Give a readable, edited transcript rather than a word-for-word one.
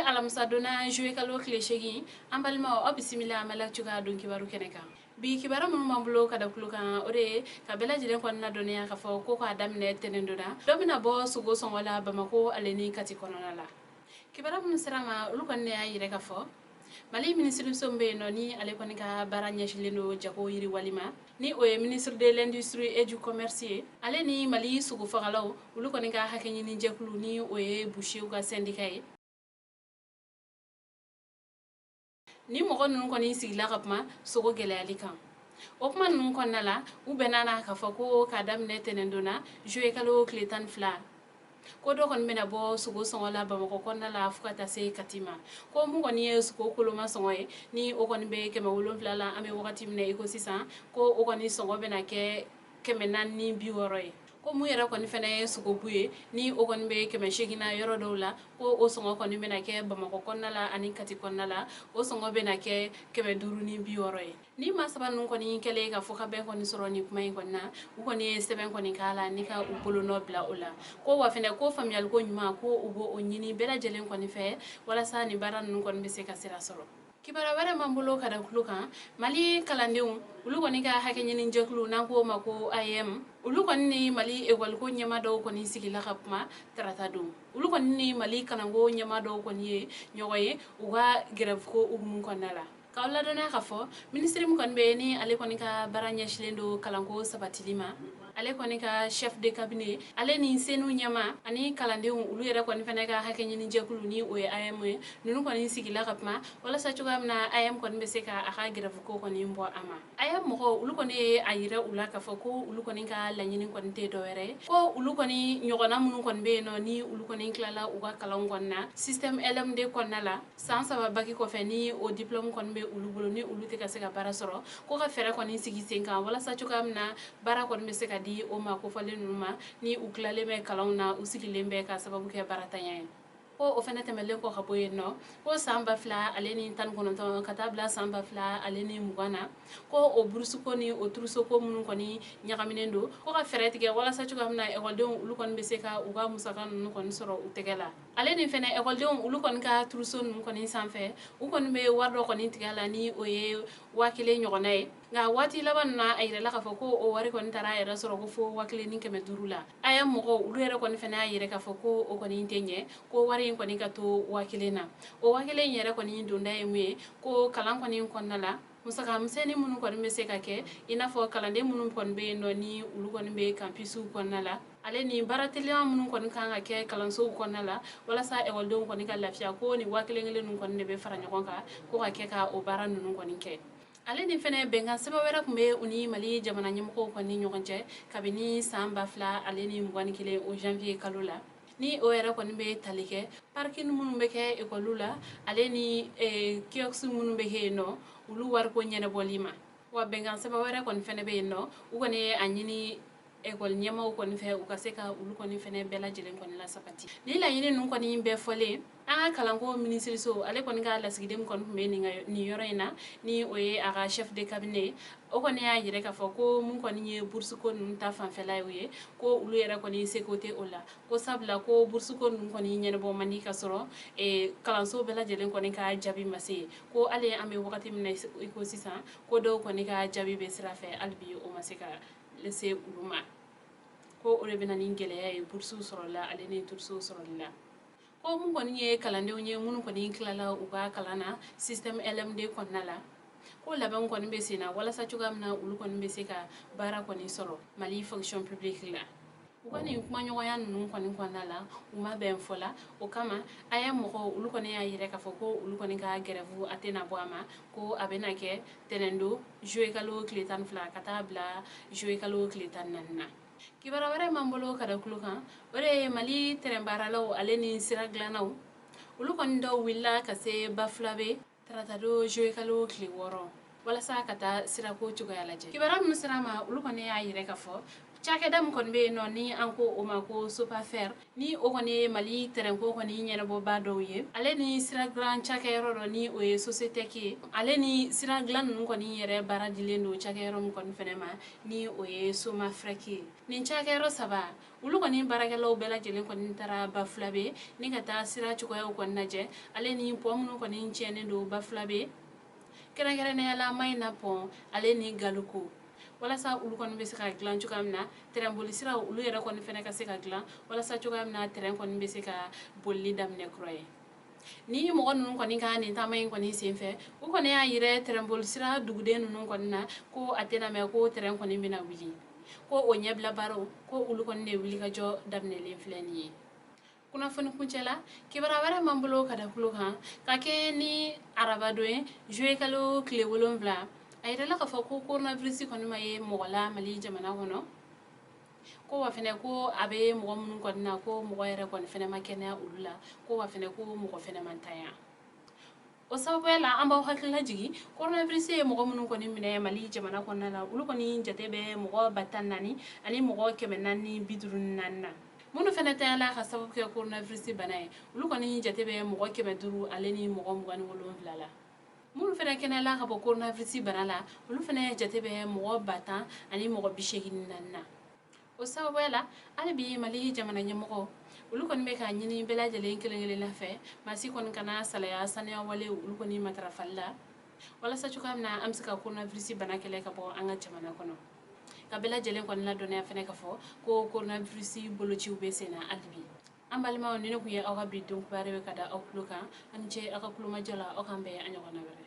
Alamisa donna, juillet kalo tile 8. An balimaw, aw bisimila an bɛ cogoya don kibaru kɛnɛ kan. Bi kibaru minnu b'an bolo ka da tulo kan, o de ye ka bɛɛ lajɛlen kɔni ladɔnniya k'a fɔ ko k'a daminɛ tɛnɛn don na, dɔ bɛna bɔ sogo sɔngɔ la Bamakɔ ale ni Kati kɔnɔna la. Kibaru minnu sera ma, olu kɔni y'a yira k'a fɔ Mali minisiriso min bɛ yen nɔ, ni ale kɔni ka baara ɲɛsinlen don jago yiriwali ma, ni o ye ministre de l'Industrie et du Commerce ye, ale ni Mali sogofagalaw, olu kɔni ka hakɛ ɲini jɛkulu, ni o ye boucherw ka syndicat ye, ni mɔgɔ ninnu kɔni sigila ka kuma sogo gɛlɛyali kan. O kuma ninnu kɔnɔna la, u bɛnna na k'a fɔ ko k'a daminɛ tɛnɛn don na, juillet kalo tile 12, ko dɔ kɔni bɛna bɔ sogo sɔngɔ la Bamakɔ kɔnɔna la fo ka taa se Kati ma. Ko mun kɔni ye sogo koloma sɔngɔ ye, ni o kɔni bɛ 700 la an bɛ wagati min na i ko sisan, ko o kɔni sɔngɔ bɛna kɛ 460 ye. Ko mun yɛrɛ kɔni fɛnɛ ye sogobu ye, ni o kɔni bɛ 800 na yɔrɔ dɔw la, ko o sɔngɔ kɔni bɛna kɛ Bamakɔ kɔnɔna la ani Kati kɔnɔna la, o sɔngɔ bɛna kɛ 560 ye. Ni maa saba ninnu kɔni kɛlen ka fɔ ka bɛn kɔni sɔrɔ nin kuma in kɔni na, u kɔni ye sɛbɛn kɔni k'a la ni ka u bolonɔ bila o la. Ko wa fɛnɛ, ko faamuyaliko ɲuman, ko u b'o ɲini bɛɛ lajɛlen kɔni fɛ walasa nin baara ninnu kɔni bɛ se ka sira sɔrɔ. Kibaruya wɛrɛ b'an bolo ka da tulo kan. Mali kalandenw, olu kɔni ka hakɛ ɲini jɛkulu, n'an k'o ma ko AEEM, olu kɔni ni Mali ekɔliko ɲɛmaa dɔw kɔni sigila ka kuma tarata don. Olu kɔni ni Mali kalanko ɲɛmaa dɔw kɔni ye ɲɔgɔn ye u ka grève ko hukumu kɔnɔna la. K'aw ladɔnniya k'a fɔ minisiri min kɔni bɛ yen, ni ale kɔni ka baara ɲɛsinnen don kalanko sabatili ma, ale kɔni ka chef de cabinet, ale ni SENU ɲɛmaa ani kalandenw, olu yɛrɛ kɔni fana ka hakɛ ɲini jɛkulu, ni o ye AEEM ye, ninnu kɔni sigila ka kuma walasa cogoya min na AEEM kɔni bɛ se ka a ka grève ko kɔni bɔ a ma. AEEM mɔgɔw, olu kɔni ye a yira u la k'a fɔ ko olu kɔni ka laɲini kɔni tɛ dɔwɛrɛ ye, ko olu kɔni ɲɔgɔnna minnu kɔni bɛ yen nɔ, ni olu kɔni tilala u ka kalanw kɔni na système LMD kɔnɔna la san 3 bac kɔfɛ, ni o diplôme kɔni bɛ olu bolo, ni olu tɛ ka se ka baara sɔrɔ, ko ka fɛɛrɛ kɔni sigi sen kan walasa cogoya min na baara kɔni bɛ se ka di o ma kofɔlen ninnu ma, ni u tilalen bɛ kalanw na, u sigilen bɛ ka sababu kɛ baaratanya ye. Ko o fɛnɛ tɛmɛlen kɔ ka bɔ yen nɔ, ko san 2019 ka taa bila san 2020 na, ko o burusuko ni o trousseau ko minnu kɔni ɲagaminen don, ko ka fɛɛrɛ tigɛ walasa cogoya min na ekɔlidenw, olu kɔni bɛ se ka u ka musaka ninnu kɔni sɔrɔ u tɛgɛ la. Ale ni fɛnɛ ekɔlidenw, olu kɔni ka trousseau ninnu kɔni sanfɛ, u kɔni bɛ wari dɔ kɔni tigɛ a la, ni o ye 1000 ɲɔgɔnna ye. Nka waati laban ninnu na, a yirala k'a fɔ ko o wari kɔni taara a yɛrɛ sɔrɔ ko fo 1500 la. AEEM mɔgɔw, olu yɛrɛ kɔni fɛnɛ y'a yira k'a fɔ ko o kɔni tɛ ɲɛ, ko wari in kɔni ka to 1000 na. O 1000 in yɛrɛ kɔni donda ye mun ye? Ko kalan kɔni kɔnɔna la, musaka misɛnnin minnu kɔni bɛ se ka kɛ, i n'a fɔ kalanden minnu kɔni bɛ yen nɔ, ni olu kɔni bɛ campusiw kɔnɔna la, ale ni baara teliya minnu kɔni kan ka kɛ kalansow kɔnɔna la walasa ekɔlidenw kɔni ka lafiya, ko ni 1000 kelen ninnu kɔni de bɛ fara ɲɔgɔn kan ko ka kɛ ka o baara ninnu kɔni kɛ. Ale ni fɛnɛ bɛnkan sɛbɛn wɛrɛ tun bɛ u ni Mali jamana ɲɛmɔgɔw kɔni ni ɲɔgɔn cɛ kabini san 2021, o janvier kalo la, ni o yɛrɛ kɔni bɛ tali kɛ parking minnu bɛ kɛ ekɔliw la, ale ni kiosque minnu bɛ kɛ yen nɔ, olu wariko ɲɛnabɔli ma. Wa bɛnkan sɛbɛn wɛrɛ kɔni fɛnɛ bɛ yen nɔ, u kɔni ye a ɲini ekɔli ɲɛmaaw kɔni fɛ, u ka se ka olu kɔni fɛnɛ bɛɛ lajɛlen kɔni lasabati. Ni laɲini ninnu kɔni bɛɛ fɔlen, an ka kalanko minisiriso, ale kɔni ka lasigiden min kɔni tun bɛ nin yɔrɔ in na, ni o ye a ka chef de cabinet, o kɔni y'a yira k'a fɔ ko mun kɔni ye bourse ko ninnu ta fanfɛla ye, ko olu yɛrɛ kɔni seko tɛ o la, ko sabula ko bourse ko ninnu kɔni ɲɛnabɔ man di ka sɔrɔ kalanso bɛɛ lajɛlen kɔni ka jaabi ma se. Ko hali an bɛ wagati min na i ko sisan, ko dɔw kɔni ka jaabi bɛ sira fɛ, hali bi o ma se ka se olu ma, ko o de bɛ na ni gɛlɛya ye boursew sɔrɔli la, ale ni trousseau sɔrɔli la. Ko mun kɔni ye kalandenw ye minnu kɔni tilala u ka kalan na système LMD kɔnɔna la, ko labɛnw kɔni bɛ sen na walasa cogoya min na olu kɔni bɛ se ka baara kɔni sɔrɔ Mali fonction publique la. U ka nin kumaɲɔgɔnya ninnu kɔni kɔnɔna la, u ma bɛn fɔ la. O kama AEEM mɔgɔw, olu kɔni y'a yira k'a fɔ ko olu kɔni ka grève a tɛna bɔ a ma, ko a bɛna kɛ tɛnɛn don, juillet kalo tile 12 ka taa bila juillet kalo tile 14 na. Kibaruya wɛrɛ m'an bolo ka da tulo kan, o de ye Mali tɛrɛn baaralaw ale ni sira dilannaw, olu kɔni dɔw wulila ka se Bafulabe tarata don, juillet kalo tile 6, walasa ka taa sirako cogoya lajɛ. Kibaruya minnu sera ma, olu kɔni y'a yira k'a fɔ Cakɛda min kɔni bɛ yen nɔ ni an ko o ma ko Sopafer, ni o kɔni ye Mali tɛrɛnko kɔni ɲɛnabɔbaa dɔw ye, ale ni sira dilan cakɛyɔrɔ dɔ ni o ye Sositɛki ye, ale ni sira dilan ninnu kɔni yɛrɛ baara dilen don cakɛyɔrɔ min kɔni fɛnɛ ma ni o ye Somafrɛki ye. Nin cakɛyɔrɔ saba olu kɔni baarakɛlaw bɛɛ lajɛlen kɔni taara Bafulabe ni ka taa sira cogoyaw kɔni lajɛ, ale ni pɔn minnu kɔni tiɲɛnen don Bafulabe, kɛrɛnkɛrɛnnenya la Mayina pɔn ale ni Galuko, walasa olu kɔni bɛ se ka dilan cogoya min na, tɛrɛn boli siraw olu yɛrɛ kɔni fɛnɛ ka se ka dilan walasa cogoya min na tɛrɛn kɔni bɛ se ka bolili daminɛ kura ye. Ni mɔgɔ ninnu kɔni ka nin taama in kɔni senfɛ, u kɔni y'a yira tɛrɛn boli sira duguden ninnu kɔni na ko a tɛna mɛn ko tɛrɛn kɔni bɛna wuli, ko o ɲɛbila baaraw ko olu kɔni de wuli ka jɔ daminɛlen filɛ nin ye. Kunnafoni kuncɛ la, kibaruya wɛrɛ m'an bolo ka da tulo kan ka kɛ ni arabadon ye, juillet kalo tile 7. A yirala k'a fɔ ko coronavirus kɔni ma ye mɔgɔ la Mali jamana kɔnɔ, ko wa fɛnɛ ko a bɛ mɔgɔ minnu kɔni na, ko mɔgɔ yɛrɛ kɔni fɛnɛ ma kɛnɛya olu la, ko wa fɛnɛ ko mɔgɔ fɛnɛ ma ntanya. O sababuya la, an b'aw hakili lajigin, coronavirus ye mɔgɔ minnu kɔni minɛ Mali jamana kɔnɔna la, olu kɔni jate bɛ mɔgɔ 14,454 na. Minnu fɛnɛ tanyala ka sababu kɛ coronavirus bana ye, olu kɔni jate bɛ mɔgɔ 527 la. Minnu fɛnɛ kɛnɛyala ka bɔ coronavirus bana la, olu fɛnɛ jate bɛ mɔgɔ 10,084 na. O sababuya la, hali bi Mali jamana ɲɛmɔgɔ olu kɔni bɛ ka ɲini bɛɛ lajɛlen kelen kelenna fɛ, maa si kɔni kana salaya saniya wale olu kɔni matarafali la, walasa cogoya min na an bɛ se ka coronavirus bana kɛlɛ ka bɔ an ka jamana kɔnɔ. Ka bɛɛ lajɛlen kɔni ladɔnniya fɛnɛ ka fɔ ko coronavirus bolociw bɛ sen na hali bi. An balimaw, ni ne tun ye aw ka bi don kibaru ye ka da aw tulo kan. Aw ni ce aw ka kulomajɔ la. Aw k'an bɛn a ɲɔgɔnna wɛrɛ.